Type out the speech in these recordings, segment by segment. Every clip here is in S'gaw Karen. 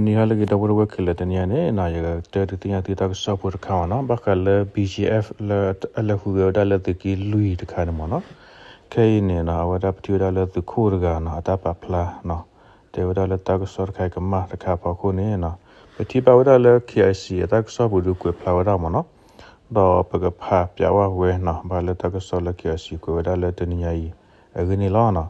နံၤဟါလၢအဂ့ၤ ဒီပုၢ်ဝဲၢ်ခဲလၢာ်, တနံၤအံၤန့ၣ် ယကတဲဒုးသ့ၣ်ညါသုတၢ်ကစီၣ်ဖိတခါမ့ၢ်နီၤ, ဘၣ်ဃးလၢ BGF လၢအလဲၤဟူးဂဲၤဝဲဒၣ်လၢသုးက့လွံၢ်တခါန့ၣ်မ့ၢ်နီၤ. ခဲအံၤန့ၣ်နီၤ အဝဲဒၣ်ပထံၣ်ဝဲဒၣ်လၢသုးခိၣ်တဂၤနီၤ အတၢ်ပာ်ဖျါနီၤ, တဲဝဲဒၣ်လၢတၢ်ကစီၣ်တခါအံၤကမၣ်တခါအဖီခိၣ်န့ၣ်နီၤ, ပထံၣ်ဘၣ်ဝဲဒၣ်လၢ KIC အတၢ်ကစီၣ်ပူၤဒုးကွဲးဖျါဝဲဒၣ်မ့ၢ်နီၤ, ဒီးပကဖးပၠးဝဲနီၤ ဘၣ်ဃးလၢတၢ်ကစီၣ်လၢ KIC ကွဲးဝဲဒၣ်လၢတနံၤညါအံၤ အဂ့ၢ်န့ၣ်လီၤ.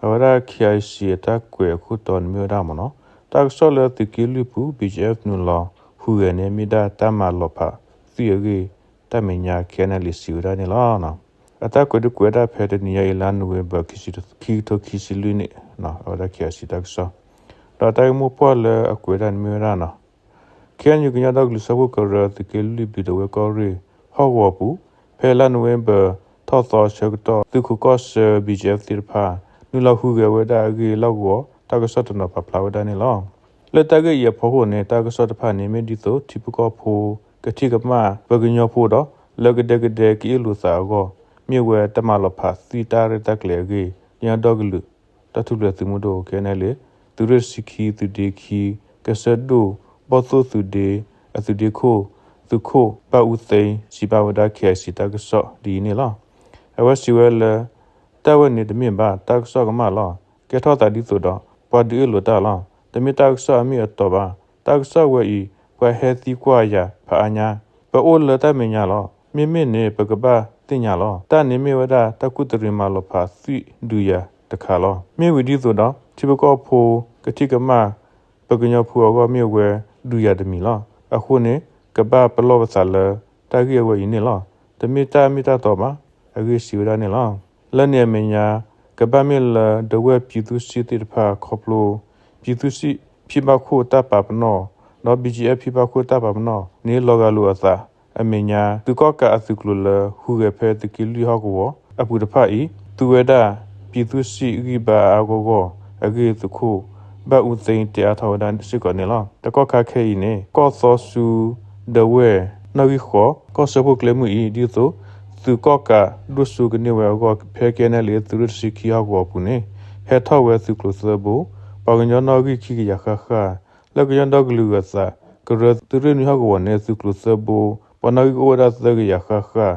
အဝဲဒၣ် KIC အတၢ်ကွဲးအခိၣ်တီန့ၣ်မ့ၢ်ဝဲဒၣ်မ့ၢ်နီၤ, တၢ်ကစီၣ်လၢသုးက့လွံၢ်ပူၤ BGF နုာ်လီၤဟူးဂဲၤန့ၢ် မ့ၢ်ဒၣ်တၢ်မၤလီၤဖးသွံၣ်အဂ့ၢ် တၢ်မဲာ်ညါ KNLA စံးဝဲဒၣ်န့ၣ်လီၤ. အတၢ်ကွဲးဒုးကွဲးဒၣ်ဖဲတနံၤညါအံၤ လါနိၣ်ဝ့ဘၢၣ် ခံကထိခံဆံလွံၢ်န့ၣ်, အဝဲဒၣ် KIC တၢ်ကစီၣ်, ဒီးတၢ်ဂ့ၢ်မိၢ်ပှၢ်လၢအကွဲးဒၣ်န့ၣ်မ့ၢ်ဝဲဒၣ်နီၤ, KNU ကညီဒီကလုာ်စၢဖှိၣ်ကရၢ သုးက့လွံၢ် ဘျံးဒဝဲၢ်ကီၢ်ရ့ၣ် ဟီၣ်ကဝီၤပူၤ ဖဲလါနိၣ်ဝ့ဘၢၣ်ထီၣ်သီဆၢကတီၢ် သုးခိးကီၢ်ဆၢ BGF သ့ၣ်တဖၣ် နုာ်လီၤဟူးဂဲၤဝဲဒၣ်အဂ့ၢ်လီၢ်ကဝီၤ တၢ်ကစီၣ်တနီၤပာ်ဖျါဝဲဒၣ်န့ၣ်လီၤ. လၢတၢ်ဂ့ၢ်အံၤအဖီခိၣ်န့ၣ် တၢ်ကစီၣ်တဖၣ်န့ၣ် မ့ၢ်ဒ်သိးထံဖိကီၢ်ဖိ ကထံၣ်ကမၣ် ပှၤကညီဖိဒီး လၢကဒဲကဒဲကအ့ၣ်လိာ်သးအဂီၢ် မ့ၢ်ဝဲတၢ်မၤလီၤဖးသွံၣ်တၢ်ရဲၣ်တၢ်ကျဲၤအဂ့ၢ် ကညီဒီကလုာ် တၢ်ထူၣ်ဖျဲးသုးမုၢ်ဒိၣ် KNLA သုးရ့ၣ်တဆံခံ သုးဒ့ခံ ကစၢၢ်ဒိၣ် ဘီၣ်သိၣ်သုးဒ့ အသုးဒ့ခိၣ် သုးခိၣ် ဘၣ်အူသ့ စံးဘၣ်ဝဲဒၣ် KIC တၢ်ကစီၣ်ဒ်အံၤန့ၣ်လီၤ. အဝဲစံးဝဲလၢ တၢ်ဝဲန့ၣ်တမ့ၢ်ဘၣ် တၢ်ကစီၣ်ကမၣ်လီၤ. ကဲထီၣ်သးဒ်သိးဒီး ပှၤဒုးအ့ၣ်လိာ်တၢ်လီၤ. တမ့ၢ်တၢ်ကစီၣ်အမ့ၢ်အတီဘၣ်. တၢ်ကစီၣ်ဝဲအံၤ ပှၤဟဲသံကွၢ်ယၤဖးအါညါ, ပအိၣ်လၢတၢ်မဲာ်ညါလီၤ. မ့မ့ၢ်န့ၣ် ပကဘၣ်သ့ၣ်ညါလီၤ. တၢ်န့ၣ်မ့ၢ်ဝဲဒၣ်တၢ်ကူၣ်တရံးမၤလီၤဖးသွံၣ်ဒုးယၤတခါလီၤ. မ့ၢ်ဝံၤဒ်သိးဒီး ထံဖိကီၢ်ဖိ ကထံၣ်ကမၣ် ပှၤကညီဖိအဂီၢ်မ့ၢ်ဝဲဒုးယၤတမံၤလီၤ. အဃိန့ၣ် ကဘၣ်ပလီၢ်ပသးလၢ တၢ်ဂ့ၢ်အဝဲအံၤန့ၣ်လီၤ. တမ့ၢ်တၢ်မ့ၢ်တၢ်တီဘၣ်. အဂ့ၢ်စံးဝဲဒၣ်န့ၣ်လီၤ. လၢန့ၣ်အမဲာ်ညါ ကဘၣ်မ့ၢ်လၢဒဝဲၢ်ပြည်သူ့စစ်သ့ၣ်တဖၣ်ခီဖျိ ပြည်သူ့စစ်ဖံဘၣ်ခိၣ်တၢ်ပာ်ပနီၣ် ဒီး BGF ဖံဘၣ်ခိၣ်တၢ်ပာ်ပနီၣ်န့ၣ် လီၤဂာ်လိာ်အသးအမဲာ်ညါ သုးကီၣ်ကးအသုးကျိၤလၢဟူးဂဲၤဖဲသုးက့လွံၢ်ဟီၣ်ကဝီၤအပူၤတဖၣ်အံၤ သူဝဲဒၣ် ပြည်သူ့စစ်ဂံၢ်ဘါအါအါဂီၢ်ဂီၢ်အဂ့ၢ် သုးခိၣ် ဘၣ်အူသ့ တဲအါထီၣ်ဝဲဒၣ်စ့ၢ်ကီးန့ၣ်လီၤ. တကီၢ်ခါခဲအံၤန့ၣ် ကီၢ်သီဆူ ဒဝဲၢ် နီၣ်ဂံၢ်ဃိး ကီၢ်စၢဖှိၣ်ကျဲမုၢ်အံၤ ဒ်သိး သုးကီၣ်ကးဒိၣ်စိကန့ၢ်ဝဲအဂီၢ် ဖဲ KNLA သုးရ့ၣ်တဆံခံဟီၣ်ကဝီၤအပူၤန့ၣ် ဟဲထီၣ်ဝဲသုးကျိၤသၢဘိ, ပှၤကညီနီၣ်ဂံၢ်ခံကယၤဃၣ်ဃၣ်, လၢကညီဒီကလုာ်ဂၢၤသး ကရၢသုးရ့ၣ်နွံဟီၣ်ကဝီၤန့ၣ် သုးကျိၤသၢဘိ, ပှၤနီၣ်ဂံၢ်ကအိၣ်ဝဲဒၣ်သၢကယၤဃၣ်ဃၣ်,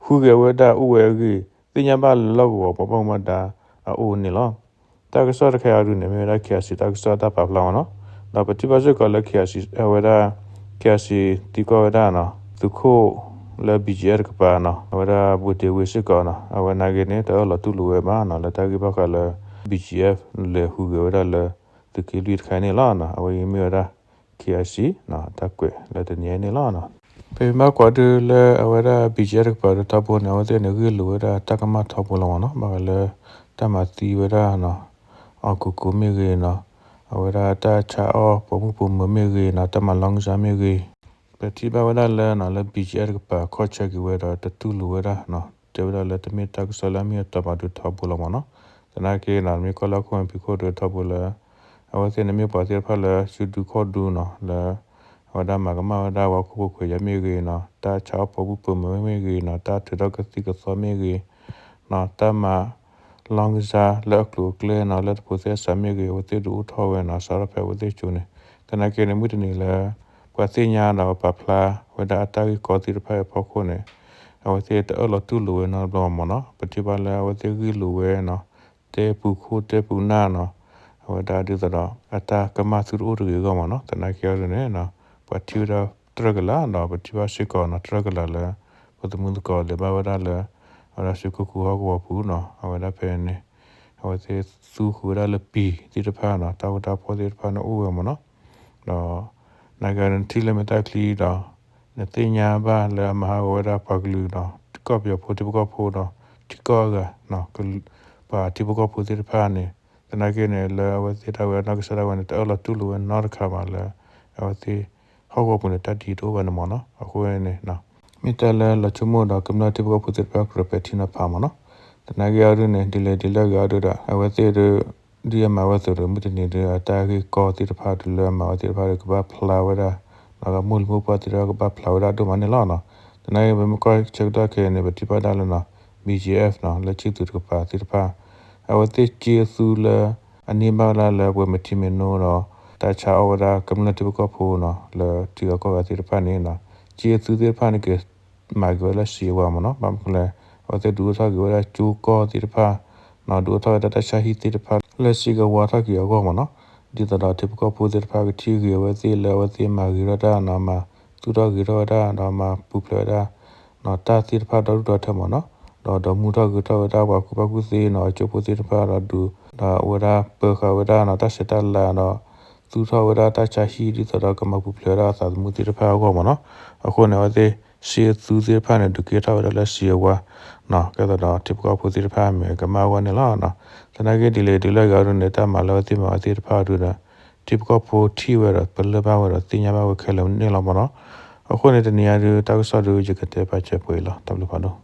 ဟူးဂဲၤဝဲဒၣ်အိၣ်ဝဲအဂ့ၢ် သ့ၣ်ညါဘၣ်လၢလီၢ်ကဝီၤပှၤဘၣ်မူဘၣ်ဒါအအိၣ်န့ၣ်လီၤ. တၢ်ကစီၣ်တခါအံၤဒုးန့ၣ် မ့ၢ်ဝဲဒၣ် KIC တၢ်ကစီၣ်တၢ်ပာ်ဖျါမ့ၢ်နီၤ, ဒီးပထံၣ်ဘၣ်စ့ၢ်ကီးလၢ KIC အဝဲဒၣ် KIC သံကွၢ်ဝဲဒၣ်နီၤ သုးခိၣ် လၢ BGF တကပၤနီၤ အဝဲဒၣ် ဘိၣ်ဒ့ဝ့ၢ်စ့ၢ်ကီးနီၤ အဝဲနာ်က့န့ၣ် တအၢၣ်လီၤတူၢ်လိာ်ဝဲဘၣ်နီၤ လၢတၢ်ဂ့ၢ်ဘၣ်ဃးလၢ BGF လဲၤဟူးဂဲၤဝဲဒၣ်လၢ သုးက့လွံၢ်တခါန့ၣ်လီၤ. အဝဲအံၤမ့ၢ်ဝဲဒၣ် KIC တၢ်ကွဲးလၢတနံၤအံၤန့ၣ်လီၤ. ပမ့ၢ်ကွၢ်ဒုးလၢအဝဲဒၣ် BGF တကပၤဒုးထီဘိန့ၣ် အဝဲသ့ၣ်န့ၣ် ဂ့ၢ်လိာ်ဝဲဒၣ်တၢ်ကမၣ်ထီဘိလီၤမ့ၢ်နီၤ, ဘၣ်ဃးလၢ တၢ်မၤသံဝဲဒၣ်နီၤ အီၣ်ကူးကူးမ့ၢ်ဂ့ၤနီၤ, အဝဲဒၣ်တၢ်ဆါအီၣ်ပိာ်မုၣ်ပိာ်မၢၤမ့ၢ်ဂ့ၤနီၤ, တၢ်မၤလီၤကစၢ်မ့ၢ်ဂ့ၤ, ပထံၣ်ဘၣ်ဝဲဒၣ်လၢနီၤ လၢ BGF တကပၤခီၣ်ဆၢက့ၤဝဲဒီးတတူၢ်လိာ်ဝဲဒၣ်နီၤ, တဲဝဲဒၣ်လၢတမ့ၢ်တၢ်ကစီၣ်လၢအမ့ၢ်အတီဘၣ်ဒုးထီဘိလီၤမ့ၢ်နီၤ. သနာ်က့နီၤ မ့ၢ်ကွၢ်လၢဟီၣ်ခိၣ်ဝဲပူၤခိၣ်ဒုးထီဘိလၢ အဝဲသ့ၣ်န့ၣ်မ့ၢ်ပှၤသ့ၣ်တဖၣ်လၢဆူဒူခီၣ်ဒူနီၤ လၢ အဝဲဒၣ်မၤကမၣ်ဝဲဒၣ်ပှၤဟီၣ်ခိၣ်ဖိခွဲးယာ်မ့ၢ်ဂ့ၤနီၤ, တၢ်ဆါအီၣ်ပိာ်မုၣ်ပိာ်မၢၤမ့ၢ်ဂ့ၤနီၤ, တၢ်ထုးထီၣ်ကသံၣ်ကသီမ့ၢ်ဂ့ၤနီၤ, တၢ်မၤလီၤကစၢ်လၢအကျိၤအကျဲနီၤ လၢတဖိးသဲစးမ့ၢ်ဂ့ၤ အဝဲသ့ၣ်ဒုးအိၣ်ထီၣ်ဝဲနီၤ စးထီၣ်ဖဲအဝဲသ့ၣ်ကၠိန့ၣ်, သနာ်က့န့ၣ် မုၢ်တနံၤလၢ ပှၤသ့ၣ်ညါဒီးပာ်ဖျါဝဲဒၣ်အတၢ်ဂ့ၢ်ကီသ့ၣ်တဖၣ်အံၤအဖီခိၣ်န့ၣ် အဝဲသ့ၣ်တအၢၣ်လီၤတူၢ်လိာ်ဝဲနီတဘျီမ့ၢ်နီၤ, ပထံၣ်ဘၣ်လၢအဝဲသ့ၣ်ဂ့ၢ်လိာ်ဝဲနီၤ တဲပူၤခိၣ်တဲပူၤနၢ်နီၤ, အဝဲဒၣ်ဒ်သိးဒီး အတၢ်ကမၣ်သုတအိၣ်တဂ့ၤအဂီၢ်မ့ၢ်နီၤ, သနာ်က့အီၤဒ်န့ၣ် ပှၤထံၣ်ဝဲဒၣ်တြၢၢ်ကလာ်ဒီး ပထံၣ်ဘၣ်စ့ၢ်ကီးနီၤ တြၢၢ်ကလာ်လၢ ပှၤသမူသကိးလဲၤဘၣ်ဝဲဒၣ်လၢ အဝဲဒၣ်စုခိၣ်ခူဟီၣ်ကဝီၤပူၤနီၤ, အဝဲဒၣ်ဖဲန့ၣ် အဝဲသ့ၣ်သူဃုာ်ဝဲဒၣ်လၢပံၤသ့ၣ်တဖၣ်နီၤ, တၢ်အိၣ်တၢ်ဖှီၣ်သ့ၣ်တဖၣ်န့ၣ်အိၣ်ဝဲမ့ၢ်နီၤ, ဒီး နကနထံၣ်လၢမဲာ်တၢ်ချံဒီး နသ့ၣ်ညါဘၣ်လၢအမၤဟးဂီၤဝဲဒၣ်ပှၤကလုာ်ဒီး ထံကီၢ်ပယီၤဖိထံဖိကီၢ်ဖိဒီး ထံကီၢ်အဂၤ ပှၤထံဖိကီၢ်ဖိသ့ၣ်တဖၣ်န့ၣ်, သနာ်က့န့ၣ် လၢအဝဲသ့ၣ်တၢ်ဝဲအနီၢ်ကစၢ်ဒၣ်ဝဲန့ၣ် တအၢၣ်လီၤတူၢ်လိာ်ဝဲနီတခါဘၣ်လၢ အဝဲသ့ၣ်ဟီၣ်ကဝီၤပူၤန့ၣ် တၢ်ဒ်တအိၣ်ဘၣ်န့ၣ်မ့ၢ်နီၤ, အဃိန့ၣ် မ့ၢ်တၢ်လၢလီၤဆိကမိၣ်ဒီးကမျၢၢ်ထံဖိကီၢ်ဖိသ့ၣ်တဖၣ်ကြၢးပဲာ်ထံနီၤဖးမ့ၢ်နီၤ, သနာ်က့အီၤဒ်န့ၣ် ဒ်လဲၣ်ဒ်လဲၣ်ဂ့ၤအီၤဒ်ဒီး အဝဲသ့ၣ်ဒ် ဒ်အမၤဝဲအသိးဒီး မုၢ်တနံၤဒ်အတၢ်ဂ့ၢ်ကီသ့ၣ်တဖၣ်ဒ်လၢအမၤဝဲသ့ၣ်တဖၣ်ဒီး ကဘၣ်ဖျါဝဲဒၣ် ဒီးမိၢ်လံၤမိၢ်ပှၢ်သ့ၣ်တဖၣ်ကဘၣ်ဖျါဝဲဒၣ်ဒိၣ်မးန့ၣ်လီၤ. သနာ်က့ ပမ့ၢ်ကွၢ်ဆၢကတီၢ်ခဲအံၤန့ၣ် ပထံၣ်ဘၣ်ဒၣ်လၢနီၤ BGF နီၤ လၢခၠံးသုးတကပၤသ့ၣ်တဖၣ် အဝဲသ့ၣ်က့အသူလၢ အန့ၢ်ဘၣ်ဝဲဒၣ်လၢပှဲၤမထံမ့ၢ်နိဒီး တၢ်ဆါအီၣ်ဝဲဒၣ်ကမျၢၢ်ထံဖိကီၢ်ဖိနီၤ လၢထံဂၤကီၢ်ဂၤသ့ၣ်တဖၣ်န့ၣ်နီၤ စ့အသူသ့ၣ်တဖၣ်န့ၣ်က့ၤ မၤက့ၤဝဲလၢစံးအဝါမ့ၢ်နီၤ. ဘၣ်မနုၤလဲၣ် အဝဲသ့ၣ်ဒုးအိၣ်ထီၣ်က့ၤဝဲဒၣ်ကၠိကီၢ်သ့ၣ်တဖၣ်နီၤ ဒုးအိၣ်ထီၣ်ဝဲဒၣ်တၢ်ဆါဟံၣ်သ့ၣ်တဖၣ် လၢစ့ကဝါထီၣ်က့ၤအဂီၢ်မ့ၢ်နီၤ. ဒ်သိးဒီးထံဖိကီၢ်ဖိသ့ၣ်တဖၣ်ကထံၣ်ဂ့ၤအဝဲသ့ၣ်လၢအဝဲသ့ၣ်မၤဂ့ၤထီၣ်တၢ်နီၤ မၤသူၣ်ထီၣ်ဂ့ၤထီၣ်ဝဲဒၣ် ဒီးမၤပူၤဖျဲးဝဲဒၣ် တၢ်သ့ၣ်တဖၣ်ဒီဒူၣ်ဒီထၢမ့ၢ်နီၤ. ဒီးဒီးမူထီၣ်ဂ့ၤထီၣ်ဝဲဒၣ်ပှၤကူၣ်ဘၣ်ကူၣ်သ့နီၤ အကၠိဖိသ့ၣ်တဖၣ်ဒီးဒုး ဒီးအဝဲဒၣ်ပၢၤဃာ်ဝဲဒၣ်နီၤ တၢ်ဆဲးတၢ်လၤဒီး သူၣ်ထီၣ်ဝဲဒၣ်တၢ်ဆါဟံၣ်ဒ်သိးဒီးကမၤပူၤဖျဲးဝဲဒၣ်အသးသမူသ့ၣ်တဖၣ်အဂီၢ်မ့ၢ်နီၤ. အဃိန့ၣ် အဝဲသ့ၣ် စ့အသူသ့ၣ်တဖၣ်န့ၣ် ဒုးကဲထီၣ်ဝဲဒၣ်လၢစံးအဝါနီၤ ကဲသိးဒီးထံဖိကီၢ်ဖိသ့ၣ်တဖၣ်မ့ၢ်ကမၣ်ဝဲန့ၣ်လီၤ. သနာ်က့ဒ်လဲၣ်ဒ်လဲၣ်ဂ့ၤအံၤဒုးန့ၣ် တၢ်မၤလၢအဝဲသ့ၣ်မၤဝဲသ့ၣ်တဖၣ်အံၤဒုးဒီး ထံဖိကီၢ်ဖိထံၣ်ဝဲဒီးပလၢၢ်ဘၣ်ဝဲဒီးသ့ၣ်ညါဘၣ်ဝဲခဲလၢာ်န့ၣ်လီၤမ့ၢ်နီၤ. အဃိန့ၣ် တနံၤအံၤဒုး တၢ်ကစီၣ်ဒုး ယကတဲပာ်စၢၤပှဲၤအံၤလီၤ. တၢ်ဘျုးဖးဒိၣ်.